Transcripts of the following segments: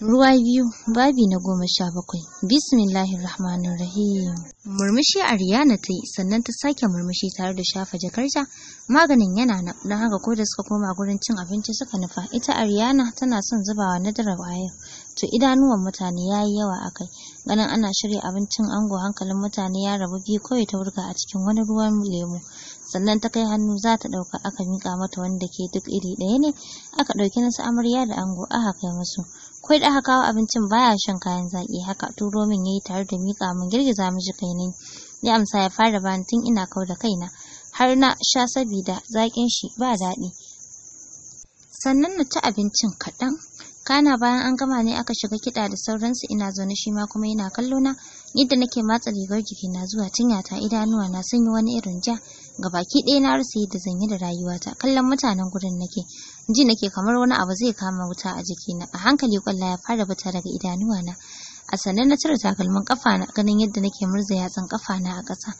Ruwa biyu, babi na 17. Bismillahir Rahmanir Rahim. Murmushi Ariyana ta yi, sannan ta sake murmushi tare da shafa jakarta. Maganin yana nan, don haka ko da suka koma gurin cin abinci suka nufa. Ita Ariyana tana son zubawa Nadira ƙwayar. To idanuwan mutane ya yi yawa a kai. Ganin ana shirya abincin ango, hankalin mutane ya rabu biyu, kawai ta wurga a cikin wani ruwan lemu. Sannan ta kai hannu za ta ɗauka, aka miƙa mata wanda ke duk iri ɗaya ne. Aka ɗauki nasu amarya da ango aka kai musu. Kwai da aka kawo abincin, baya shan kayan zaƙi, haka turo min yayi tare da miƙa min. Girgiza mishi kai ne, ya amsa ya fara bani. Tun ina kau da kaina har na sha, sabida zaƙin shi ba daɗi. Sannan na ci abincin kaɗan. Kana bayan an gama ne aka shiga kiɗa da sauransu. Ina zaune, shi ma kuma yana kallo na, yadda nake matsa rigar jikina zuwa cinyata. Idanuwa na sun yi wani irin ja. Baki ɗaya na rasa yadda zan yi da rayuwata. Kallon mutanen gurin nake ji, nake kamar wani abu zai kama wuta a jikina. A hankali kwalla ya fara fita daga idanuwa na. A sannan na cire takalmin kafa na. Ganin yadda nake murza yatsun kafa na a ƙasa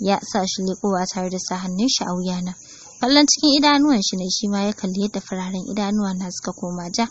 ya sa shi leƙowa tare da sa hannun shi a wuyana. Kallon cikin idanuwan shi ne, shi ma ya kalli yadda fararen idanuwa na suka koma ja.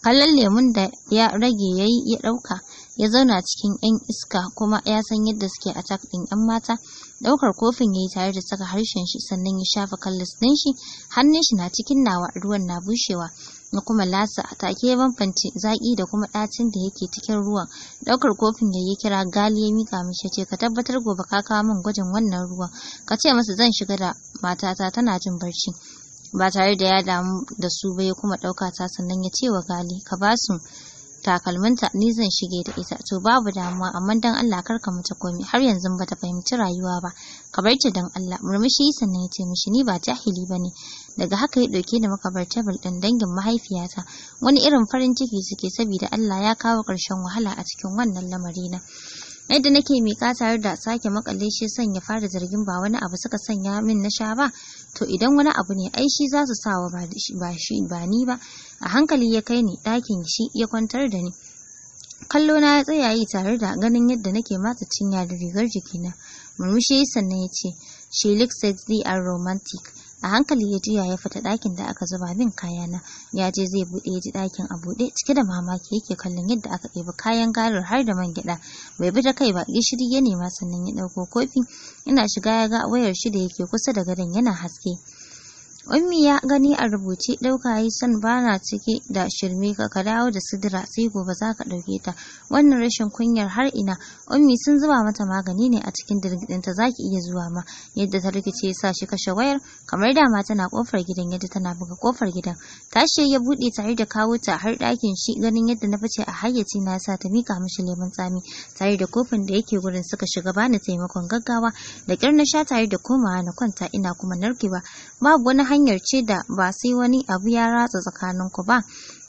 Kallon lemun da ya rage yayi, ya ɗauka ya zauna cikin yan iska, kuma ya san yadda suke attack ɗin yan mata. Ɗaukar kofin yayi tare da saka harshen shi, sannan ya shafa kallis ɗin shi. Hannun shi na cikin nawa, ruwan na bushewa na kuma lasa. A take ya bambance zaƙi da kuma ɗacin da yake cikin ruwan. Ɗaukar kofin ya kira Gali ya mika mishi, ce, "Ka tabbatar gobe ka kawo min gwajin wannan ruwan. Ka ce masa zan shiga da matata, tana jin barci." Ba tare da ya damu da su ba ya kuma ɗauka ta, sannan ya ce wa Gali, "Ka ba su takalminta, ni zan shige da ita." "To, babu damuwa, amma dan Allah kar ka mata komai. Har yanzu bata fahimci rayuwa ba. Ka bar ta, dan Allah." Murmushi, sannan ya ce mishi, "Ni ba jahili bane." Daga haka ya dauke da muka bar table din dangin mahaifiyata. Wani irin farin ciki suke, saboda Allah ya kawo ƙarshen wahala a cikin wannan lamari na. Yadda nake miƙa tare da sake makalle shi son ya fara zargin ba wani abu suka sanya min na sha ba. To idan wani abu ne, ai shi za su sawa, ba shi ba ni ba. A hankali ya kai ni ɗakin shi ya kwantar da ni. Kallo na ya tsaya yi tare da ganin yadda nake matsa cinya da rigar jikina. Murmushi, sannan ya ce, "She looks sexy and romantic." A hankali ya juya ya fita ɗakin da aka zuba min kayana. Ya je zai buɗe, ya ji ɗakin a buɗe. Cike da mamaki yake kallon yadda aka ɗebi kayan galar har da man gyaɗa. Bai bi ta kai ba, gishiri ya nema, sannan ya ɗauko kofi. Ina shiga ya ga wayar shi da yake kusa da gadon yana haske. Ummi ya gani a rubuce. Ɗauka yi son bana cike da shirme, ka dawo da Sidira, sai gobe za ka ɗauke ta. Wannan rashin kunyar har ina? Ummi sun zuba mata magani ne a cikin drink ɗinta, za ki iya zuwa ma. Yadda ta rikice sa shi kashe wayar. Kamar dama tana kofar gidan, yadda tana buga kofar gidan. Tashi ya buɗe tare da kawo ta har ɗakin shi. Ganin yadda na fice a hayyaci na sa ta mika mishi lemon tsami tare da kofin da yake gurin. Suka shiga bani taimakon gaggawa. Da ƙyar na sha tare da komawa na kwanta, ina kuma narkewa. Babu wani hanyar ce da ba sai wani abu ya ratsa tsakaninku ba.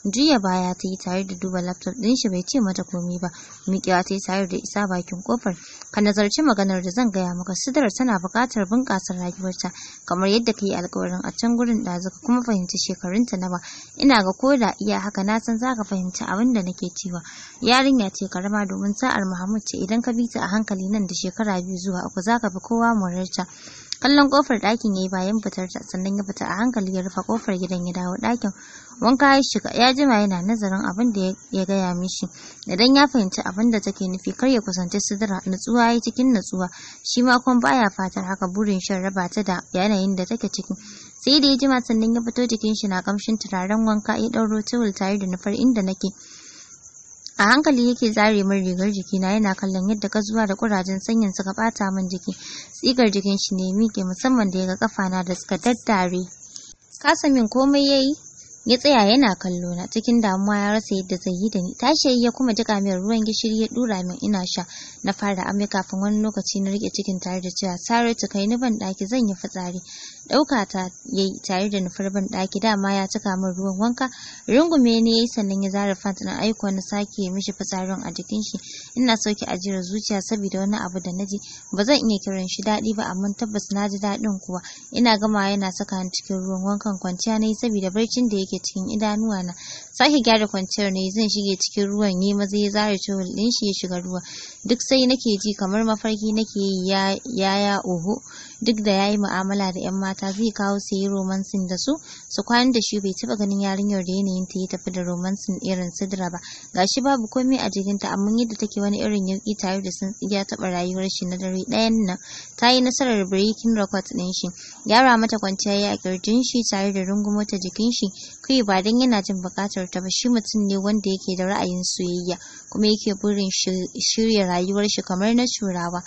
Juya baya ta yi tare da duba laptop ɗin shi, bai ce mata komai ba. Miƙewa ta yi tare da isa bakin kofar. "Ka nazarci maganar da zan gaya maka. Sidar tana buƙatar bunƙasa rayuwarta kamar yadda ka yi alƙawarin a can gurin ɗazu, ka kuma fahimci shekarunta na ba. Ina ga ko da iya haka, na san za ka fahimci abin da nake cewa. Yarinya ce karama, domin sa'ar Muhammad ce. Idan ka bi ta a hankali, nan da shekara 2 zuwa 3 za ka fi kowa morarta." Kallon kofar ɗakin yayi bayan fitar ta, sannan ya fita a hankali ya rufe kofar gidan, ya dawo ɗakin. Wanka ya shiga. Ya jima yana nazarin abin da ya gaya mishi. Idan ya fahimci abin da take nufi, kar ya kusanci Sidira. Nutsuwa ya cikin nutsuwa, shi ma kuma baya fatar haka, burin shan raba ta da yanayin da take ciki. Sai da ya jima sannan ya fito, jikin shi na kamshin turaren wanka. Ya ɗauro towel tare da nufar inda nake. A hankali yake zare min rigar jikina, yana kallon yadda gazuwa da kurajen sanyin suka bata min jiki. Tsigar jikin shi ne miƙe, musamman da ya ga kafana da suka daddare. Kasa min komai yayi, ya tsaya yana kallo na cikin damuwa, ya rasa yadda zai yi da ni. Tashi ya kuma jika min ruwan gishiri ya dura min. Ina sha na fara amai. Kafin wani lokaci na rike cikin tare da cewa, "Saratu, kai ni ban daki, zan yi fitsari." Dauka ta yayi tare da nufar ban daki. Dama ya cika min ruwan wanka. Rungume ne yayi, sannan ya zara pant na aiko na sake mishi fitsarin a jikin shi. Ina sauke ajiyar zuciya saboda wani abu da naji. Ba zan iya kiran shi daɗi ba, amma tabbas na ji daɗin kuwa. Ina gama yana saka ni cikin ruwan wankan. Kwanciya nayi saboda barcin da yake cikin idanuwa na. Sake gyara kwanciyar ne zan shige cikin ruwan, yi maza ya zare towel ɗin shi ya shiga ruwa. Duk sai nake ji kamar mafarki nake yi. Ya ya oho, duk da yayi mu'amala da 'yan mata, zai kawo su yi romancing da su, su kwana da shi, bai taba ganin yarinyar da yanayin ta ya tafi da romancing irin Sidra ba. Gashi babu komai a jikinta, amma yadda take wani irin yauki tare da sun ya taba rayuwar shi na dare ɗayan nan, ta yi nasarar breaking record ɗin shi. Gyara mata kwanciya ya kirjin shi tare da rungumo ta jikin shi. Kai, ba dan yana jin bukatar ta ba, shi mutum ne wanda yake da ra'ayin soyayya kuma yake burin shirya rayuwar shi kamar na Turawa.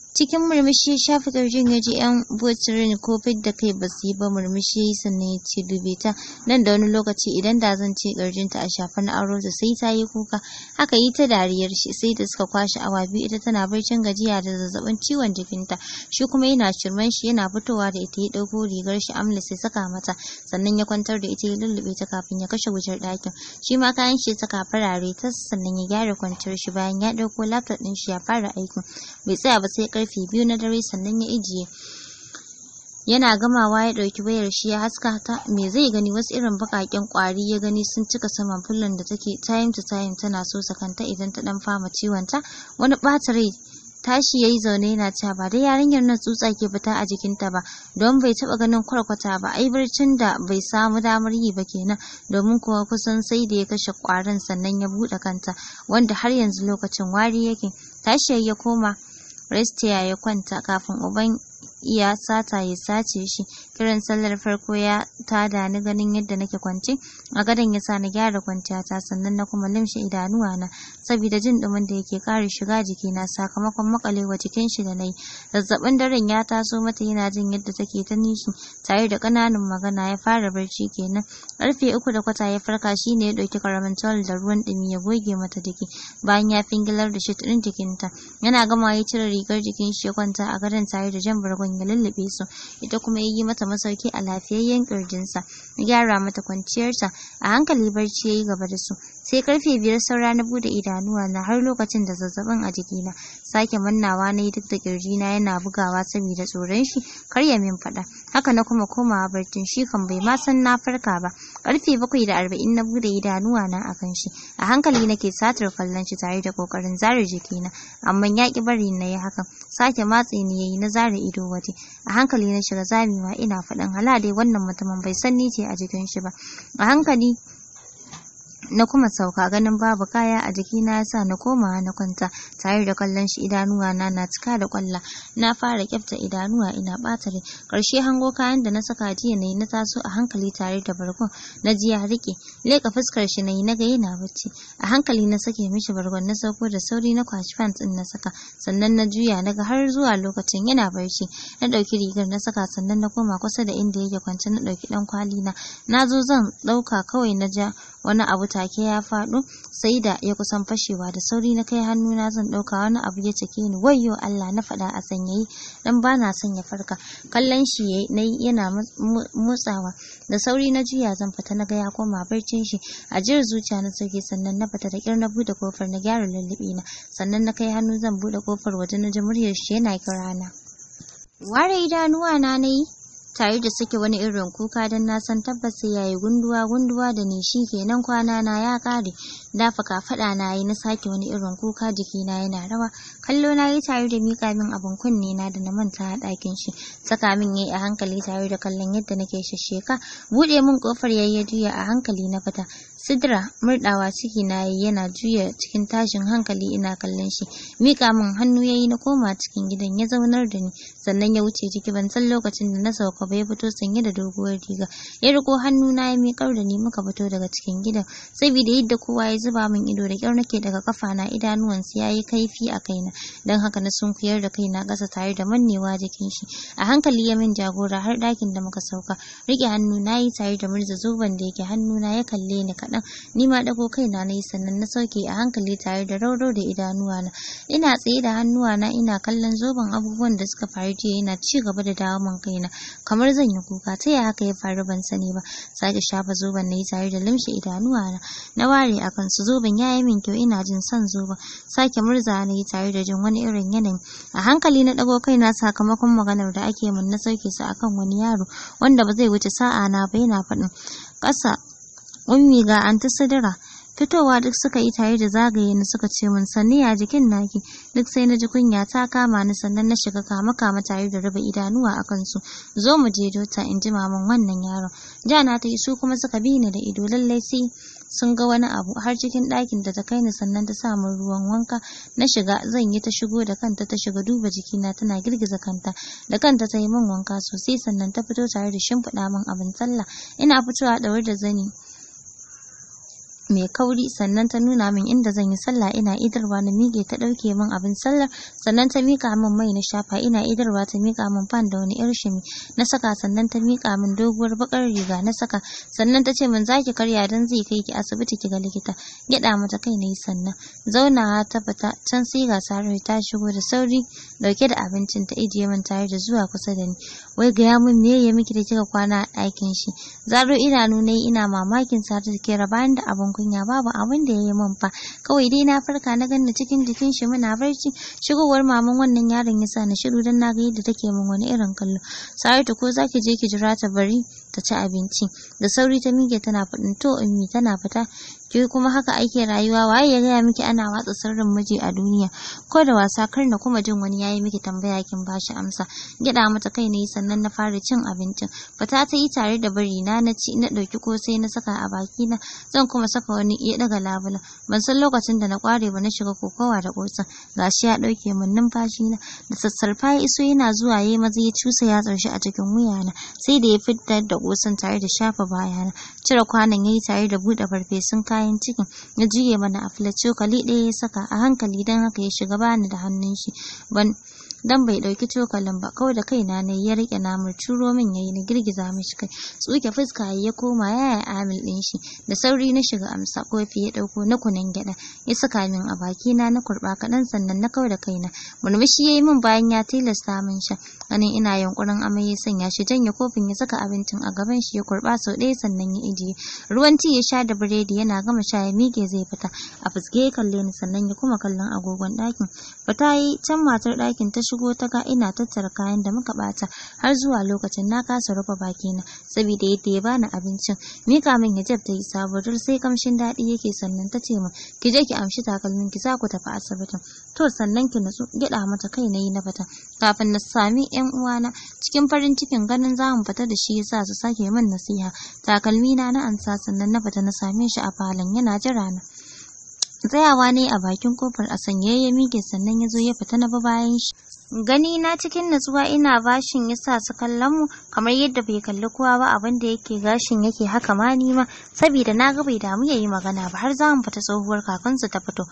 Cikin murmushi ya shafa kirjin, ya ji yan botirin ko fidda kai ba su yi ba. Murmushi ya yi sannan ya ce, "Dube ta nan." Da wani lokaci idan da zan ce kirjinta a shafa na auro ta, sai ta yi kuka. Haka yi ta dariyar shi sai da suka kwashe awa 2, ita tana barcin gajiya da zazzabin ciwon jikinta, shi kuma yana shirman shi. Yana fitowa da ita ya ɗauko rigar shi amla sai saka mata, sannan ya kwantar da ita ya lullube ta kafin ya kashe wutar ɗakin. Shi ma kayan shi ya saka farare tas, sannan ya gyara kwanciyar shi. Bayan ya ɗauko laptop ɗin shi ya fara aikin, bai tsaya ba sai karfe 2 na dare sannan ya ijiye. Yana gamawa ya ɗauki wayar shi ya haska ta. Me zai gani? Wasu irin baƙaƙen ƙwari ya gani sun cika saman fullon da take time to time tana sosa kanta idan ta ɗan fama ciwon ta. Wani ɓata rai, tashi yayi zaune yana cewa, ba dai yarinyar nan tsutsa ke fita a jikinta ba, don bai taba ganin kwarkwata ba. Ai barcin da bai samu damar yi ba kenan, domin kuwa kusan sai da ya kashe kwarin sannan ya bude kanta, wanda har yanzu lokacin wari yake. Tashi ya koma restiya ya kwanta kafin uban iya sata ya sace shi. Kiran sallar farko ya tada ni. Ganin yadda nake kwance a gadon ya sa na gyara kwanciyata, sannan na kuma limshe idanuwa na saboda jin dumin da yake ƙara shiga jikina sakamakon makalewa jikin shi da nayi. Zazzabin daren ya taso mata, yana jin yadda take ta nishi tare da ƙananan magana, ya fara barci kenan. Karfe 3:15 ya farka. Shine ya ɗauki karamin towel da ruwan ɗumi ya goge mata jiki bayan ya fingilar da shi ɗin jikinta. Yana gama ya cire rigar jikin shi ya kwanta a gadon tare da jan bargon ya lullube su. Ita kuma ya yi mata masauki a lafiyayyen kirjinsa, ya gyara mata kwanciyarta. A hankali barci ya yi gaba da su. Sai karfe 4 saura na bude idanuwa na, har lokacin da zazzabin a jikina. Sake mannawa na yi duk da kirjina yana bugawa saboda tsoron shi kar ya min faɗa. Haka na kuma komawa barcin, shi kan bai ma san na farka ba. Karfe 7:40 na bude idanuwa na akan shi. A hankali nake satar kallon shi tare da kokarin zare jikina, amma ya ki bari na yi hakan. Sake matse ni yayi, na zare ido waje. A hankali na shiga zamewa ina faɗin, hala dai wannan mutumin bai san ni ce a jikin shi ba. A hankali na kuma sauka. Ganin babu kaya a jikina ya sa na koma na kwanta tare da kallon shi. Idanuwa na na cika da kwalla, na fara kyafta idanuwa ina bata rai. Karshe hango kayan da na saka jiya nayi, na taso a hankali tare da bargon na ji ya rike. Leka fuskar shi nayi, na ga yana bacci. A hankali na sake mishi bargon, na sauko da sauri na kwashi pants din na saka, sannan na juya na ga har zuwa lokacin yana barci. Na dauki rigar na saka, sannan na koma kusa da inda yake kwance na dauki dan kwali na. Na zo zan dauka kawai na ja wani abu take ya faɗo sai da ya kusan fashewa. Da sauri na kai hannuna zan ɗauka, wani abu ya cake ni. "Wayyo Allah!" na faɗa a sanyaye dan bana son ya farka. Kallon shi nayi yana motsawa. Da sauri na juya zan fita, na ga ya koma barcin shi. Ajiyar zuciya na sauke sannan na fita. Da kyar na bude kofar, na gyara lulluɓi na, sannan na kai hannu zan bude kofar waje, na ji muryar shi yana kirana. Ware idanuwa na nayi tare da sake wani irin kuka, don na san tabbas sai yayi gunduwa gunduwa da ni, shi kenan kwana na ya kare. Dafa kafaɗa na yi, na sake wani irin kuka, jikina yana rawa. Kallo na yi tare da mika min abin kunne na da na manta a ɗakin shi. Saka min yayi a hankali tare da kallon yadda nake shashsheka. Buɗe min kofar yayi, ya juya a hankali na fita. Sidra murɗawa ciki na yi, yana juya cikin tashin hankali ina kallon shi. Mika min hannu yayi, na koma cikin gidan, ya zaunar da ni sannan ya wuce ciki. Ban san lokacin da na sauka ba. Ya fito sanye da doguwar riga, ya riko hannu na ya miƙar da ni, muka fito daga cikin gidan. Saboda yadda kowa ya zuba min ido, da kyar nake daga kafa na, idanuwansu yayi kaifi a kaina, don haka na sunkuyar da kaina ƙasa tare da mannewa jikin shi. A hankali ya min jagora har ɗakin da muka sauka. Rike hannu na yi tare da murza zoben da yake hannuna. Ya kalle ni kaɗan, ni ma ɗago kaina na yi, sannan na sauke a hankali tare da rauro da idanuwana. Ina tsaye da hannuwana ina kallon zoben. Abubuwan da suka faru jiya yana ci gaba da dawo min kaina kamar zan yi kuka. Ta ya haka ya faru? Ban sani ba. Sake shafa zoben na yi tare da limshe idanuwana na ware a kansu. Zoben ya yi min kyau, ina jin son zoben. Sake murza na yi tare da jin wani irin yanayi. A hankali na ɗago kaina sakamakon maganar da ake min, na sauke su akan wani yaro wanda ba zai wuce sa'a na ba, yana faɗin ƙasa. Ummi, ga Anti Sidira. Fitowa duk suka yi tare da zagaye ni, suka ce mun, "Sanni, ya jikin naki?" Duk sai na ji kunya ta kama ni, sannan na shiga kama kama tare da raba idanuwa a kansu. "Zo mu je, daughter," in ji maman wannan yaron. Jana ta yi, su kuma suka bi ni da ido, lallai sai sun ga wani abu. Har cikin ɗakin da ta kai ni, sannan ta sa min ruwan wanka na shiga. Zan yi ta shigo da kanta ta shiga duba jikina tana girgiza kanta. Da kanta ta yi min wanka sosai, sannan ta fito tare da shimfiɗa min abin sallah. Ina fitowa ɗaure da zani mai kauri, sannan ta nuna min inda zan yi sallah. Ina idarwa na miƙe, ta ɗauke min abin sallar, sannan ta miƙa min mai na shafa. Ina idarwa ta miƙa min fan da wani yar shimi na saka, sannan ta miƙa min doguwar bakar riga na saka. Sannan ta ce min, "Zaki karya don zai kai ki asibiti ki ga likita." Gyaɗa mata kai na yi, sannan zaunawa ta fita. Can sai ga Saratu ta shigo da sauri dauke da abincin, ta ijiye min tare da zuwa kusa da ni. "Wai gaya min, me ya miki da kika kwana a ɗakin shi?" Zaro idanu na ina mamakin Saratu ke raba da abin kunya. "Babu abin da ya yi min fa, kawai dai na farka na ganni cikin jikin shi muna barci. Shigowar maman wannan yaron ya sa na shiru, don na ga yadda take min wani irin kallo." "Saratu, ko zaki je ki jira ta, bari ta ci abinci." Da sauri ta miƙe tana faɗin, "To, Ummi." Tana fita. "Ke kuma haka ake rayuwa? Waye ya gaya miki ana watsa sirrin miji a duniya? Ko da wasa kar na kuma jin wani yayi miki tambaya kin bashi amsa." Gyaɗa mata kai ne, sannan na fara cin abincin. Fita ta yi tare da bari na na ci. Na ɗauki kosai na saka a baki na, zan kuma saka wani, ya ɗaga labulan. Ban san lokacin da na kware ba na shiga kokowa da kosan. Gashi ya ɗauke min numfashi na. Da sassarfa ya iso, yana zuwa yayi maza ya cusa yatsar shi a cikin wuyana, sai da ya fitar da kosan tare da shafa bayana. Cire kwanon yayi tare da buɗe farfesun kayan cikin ya juye mana a filet. Cokali ɗaya ya saka a hankali, don haka ya shiga bani da hannun shi, ban dan bai dauki cokalin ba. Kawai da kaina ne ya rike namar, turo min yayi, na girgiza mishi kai. Tsuke fuska ya koma yaya Amil din shi. Da sauri na shiga amsa. Kofi ya dauko na kunun gyada ya saka min a baki na, na kurba kaɗan, sannan na kau da kaina. Murmushi yayi min bayan ya tilasta min sha. Ganin ina yunkurin amai ya sanya shi janye kofin, ya saka abincin a gaban shi, ya kurba sau ɗaya, sannan ya ijiye. Ruwan tea ya sha da biredi. Yana gama sha ya miƙe zai fita. A fuske ya kalle ni, sannan ya kuma kallon agogon ɗakin. Fita yi. Can matar ɗakin ta shigo, ta ga ina tattara kayan da muka bata. Har zuwa lokacin na kasa rufe bakina saboda yadda ya bani abincin. Mika min hijab ta yi, sabuwar sai kamshin daɗi yake, sannan ta ce min, "Ki je ki amshi takalmin ki, za ku tafi asibitin." "To, sannan ki nutsu." Gyaɗa mata kai na yi na fita. Kafin na sami yan uwana cikin farin cikin ganin za mu fita da shi, yasa su sake min nasiha. Takalmi na na ansa, sannan na fita na same shi a falon yana jira na. Tsayawa ne a bakin kofar, a sanyaye ya miƙe, sannan ya zo ya fita na ba bayan shi. Gani na cikin natsuwa ina bashin ya sa su kallon mu kamar yadda bai kalli kowa ba. Abin da yake gashin yake haka ma ni ma, saboda na ga bai damu yayi magana ba. Har za mu fita tsohuwar kakansu ta fito.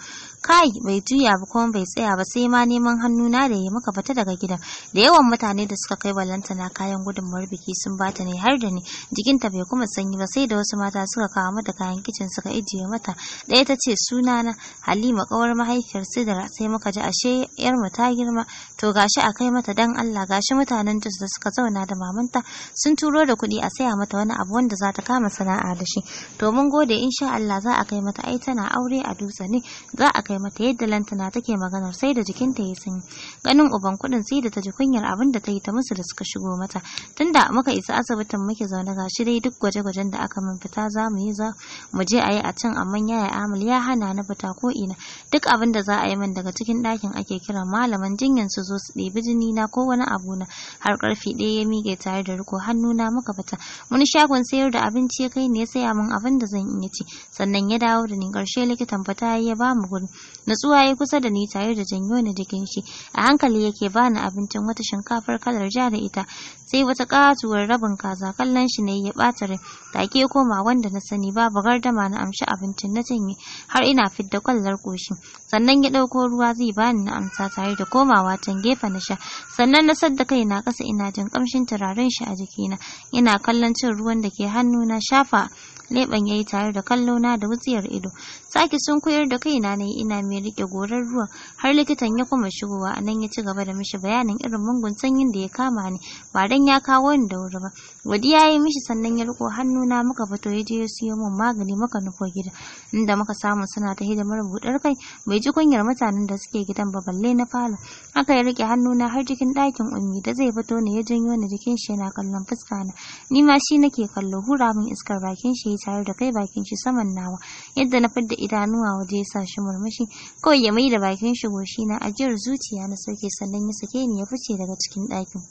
Kai bai juya ba kuma bai tsaya ba, sai ma neman hannuna da ya muka fita daga gidan. Da yawan mutane da suka kai balanta na kayan gudunmawar biki sun bata ne, har da ni. Jikinta bai kuma sanyi ba sai da wasu mata suka kawo mata kayan kicin suka ijiye mata. Ɗaya ta ce, "Sunana Halima, kawar mahaifiyar Sidra. Sai muka ji ashe yar mu ta girma. To gashi a kai mata dan Allah. Gashi mutanen Jos da suka zauna da mamanta sun turo da kuɗi a saya mata wani abu wanda za ta kama sana'a da shi. To, mun gode, insha Allah za a kai mata. Ai tana aure a Dutse ne za a kai mata." Yadda Lantana take maganar, sai da jikinta ya sanyi. Ganin uban kuɗin, sai da ta ji kunyar abin da ta yi ta musu da suka shigo mata. Tunda muka isa asibitin muke zaune. Gashi dai duk gwaje-gwajen da aka min, fita za mu yi, za mu je a yi a can, amma yaya Amal ya hana na fita ko ina. Duk abin da za a yi min daga cikin ɗakin ake kiran malaman jinyan su zo su ɗebi jini na ko wani abu na. Har karfe 1 ya miƙe tare da riko hannuna muka fita. Wani shagon sayar da abinci ya kai ne, ya saya min abin da zan iya ci, sannan ya dawo da ni. Ƙarshe likitan fita ya ba mu guri. Natsuwa ya kusa da ni tare da janyo ni jikin shi. A hankali yake bani abincin, wata shinkafar kalar ja da ita, sai wata katuwar rabin kaza. Kallon shi ne ya ɓata rai, take ya koma wanda na sani. Babu gardama na amshi abincin na cinye har ina fidda kwallar koshi. Sannan ya ɗauko ruwa zai bani, na amsa tare da komawa can gefe na sha. Sannan na sadda kaina ƙasa ina jin kamshin turaren shi a jikina. Ina kallon cin ruwan da ke hannuna, shafa leɓen yayi tare da kallo na da wutsiyar ido. Sake sunkuyar da kaina nayi ina mai rike gorar ruwan har likitan ya kuma shigowa. Anan ya ci gaba da mishi bayanin irin mungun sanyin da ya kama ni ba dan ya kawo ni da wuri ba. Godiya ya yi mishi, sannan ya riko hannuna muka fito, ya je ya siyo min magani, muka nufo gida inda muka samu suna ta hidimar buɗar kai. Bai ji kunyar mutanen da suke gidan ba, balle na falo. Haka ya rike hannuna har cikin ɗakin Ummi. Da zai fito ne ya janyo ni jikin shi yana kallon fuska na, ni ma shi nake kallo. Hura min iskar bakin shi. yayi tare da kai bakin shi saman nawa. Yadda na fidda idanuwa waje ya sa shi murmushi. Kawai ya mai da bakin shi goshi na, ajiyar zuciya na sauke, sannan ya sake ni ya fice daga cikin ɗakin.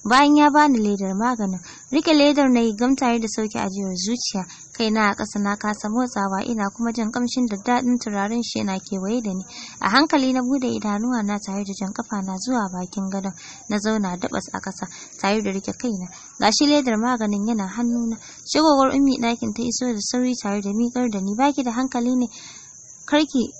Bayan ya bani ledar maganin, rike ledar na yi gam tare da sauke ajiyar zuciya. Kaina a ƙasa, na kasa motsawa, ina kuma jin kamshin da daɗin turaren shi yana kewaye da ni. A hankali na bude idanuwa na tare da jan kafa na zuwa bakin gadon. Na zauna dabas a ƙasa tare da rike kaina. Gashi ledar maganin yana hannuna. Shigowar Ummi ɗakin ta iso da sauri tare da miƙar da ni. "Baki da hankali ne? Karki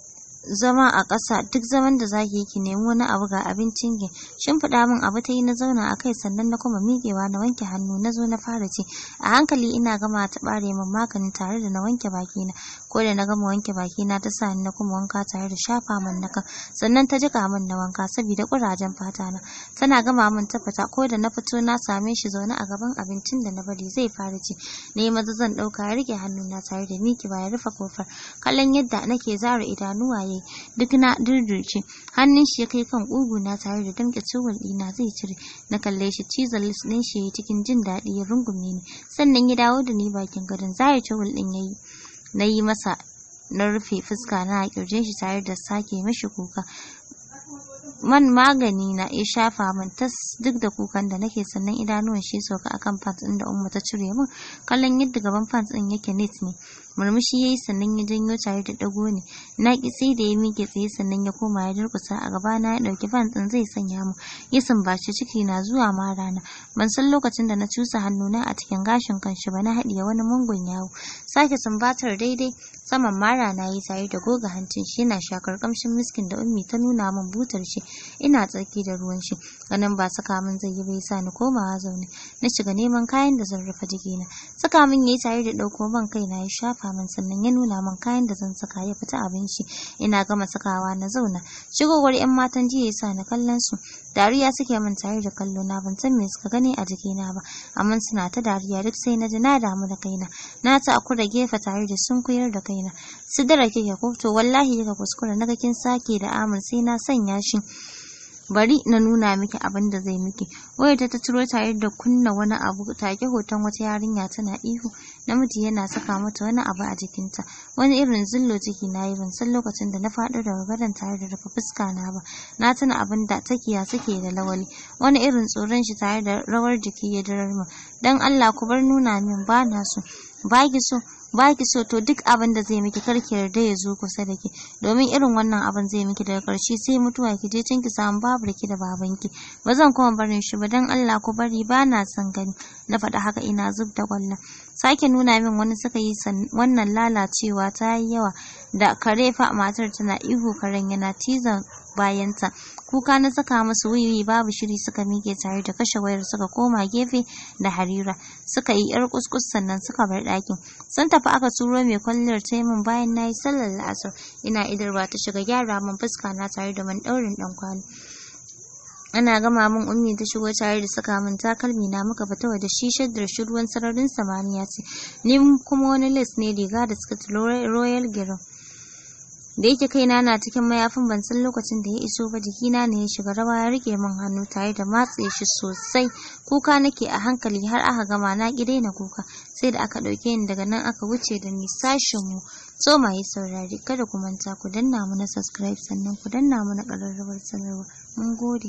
zama a ƙasa, duk zaman da zaki yi ki nemi wani abu, ga abincin ki." Shimfiɗa min abu ta yi, na zauna a kai, sannan na kuma miƙewa na wanke hannu, na zo na fara ci a hankali. Ina gama ta ɓare min maganin tare da na wanke bakina. Ko da na gama wanke bakina, ta sa ni na kuma wanka tare da shafa min na kan, sannan ta jiƙa min na wanka saboda ƙurajen fata na. Tana gama min ta fita. Ko da na fito, na same shi zaune a gaban abincin da na bari zai fara ci. Na yi maza zan ɗauka, ya riƙe hannuna tare da miƙewa ya rufe kofar. Kallon yadda nake zara idanuwa yayi, duk na dirdirce. Hannun shi ya kai kan ƙugu na tare da damƙe towel ɗina zai cire. Na kalle shi, cizon lips ɗin shi yayi cikin jin daɗi, ya rungume ni, sannan ya dawo da ni bakin gadon. Zare towel ɗin yayi, na yi masa na rufe fuska na a kirjin shi tare da sake mishi kuka. Man magani na ya shafa min tas duk da kukan da nake, sannan idanuwan shi sauka akan pants ɗin da Umma ta cire min. Kallon yadda gaban pants ɗin yake neat ne, murmushi yayi, sannan ya janyo tare da dago ne. Na ki sai da ya miƙe tsaye, sannan ya koma ya durƙusa a gaba na, ya ɗauki pants ɗin zai sanya mu, ya sumbaci ciki na zuwa mara na. Ban san lokacin da na cusa hannuna a cikin gashin kanshi ba, na haɗiye wani mungun yawo. Sake sumbatar daidai saman mara na yi tare da goga hancin shi, yana shakar kamshin miskin da Ummi ta nuna min butar shi, ina tsarki da ruwan shi. Ganin ba saka min zai yi bai sa ni komawa zaune, na shiga neman kayan da zan rufe jikina. Saka min yayi tare da ɗauko man kai na ya shafa min, sannan ya nuna min kayan da zan saka, ya fita abin shi. Ina gama sakawa na zauna. Shigowar yan matan jiya ya sa na kallon su. Dariya suke min tare da kallo na. Ban san me suka gani a jikina ba, amma suna ta dariya. Duk sai na ji na damu da kaina. Na ta akura gefe tare da sunkuyar da kaina. "Sidira kike ko? To wallahi kika kuskura naga kin sake da Amur, sai na sanya shi. Bari na nuna miki abin da zai miki." Wayar ta ciro tare da kunna wani abu. Take hoton wata yarinya tana ihu, namiji yana saka mata wani abu a jikinta. Wani irin zullo ciki na yi. Ban san lokacin da na faɗo daga gadon tare da rufe fuska na ba. Na tuna abin da takiya suke da Lawali. Wani irin tsoron shi tare da rawar jiki ya dirar min. "Dan Allah ku bar nuna min, ba na so." "Ba ki so, ba ki so? To duk abin da zai miki, kar ki yarda ya zo kusa da ki, domin irin wannan abin zai miki, daga karshe sai mutuwa, ki je can ki samu babu ki da babanki." "Ba zan kuma barin shi ba, dan Allah ku bari, ba na son gani." Na faɗa haka ina zub da kwallon. Sake nuna min wani suka yi. Wannan lalacewa ta yi yawa. Da kare fa! Matar tana ihu, karen yana cizon bayanta. Kuka na saka musu wiwi. Babu shiri suka mike tare da kashe wayar, suka koma gefe da Harira suka yi yar kuskus, sannan suka bar ɗakin. Sun tafi aka turo mai kwalliyar ta min bayan na yi sallar la'asar. Ina idarwa ta shiga gyara min fuska na tare da man ɗaurin ɗan kwali. Ana gama min, Ummi ta shigo tare da saka min takalmi na, muka fita waje. Shi shaddar shi ruwan sararin samaniya ce, ni kuma wani lace ne, riga da skirt royal green. Da yake kaina na cikin mayafin, ban san lokacin da ya iso ba. Jikina ne ya shiga rawa. Ya rike min hannu tare da matse shi sosai. Kuka nake a hankali har aka gama. Na ki daina kuka sai da aka ɗauke ni daga nan aka wuce da ni sashin mu. So yi saurari, kada ku manta ku danna mu na subscribe, sannan ku danna mu na ƙararrawar sanarwa. Mun gode.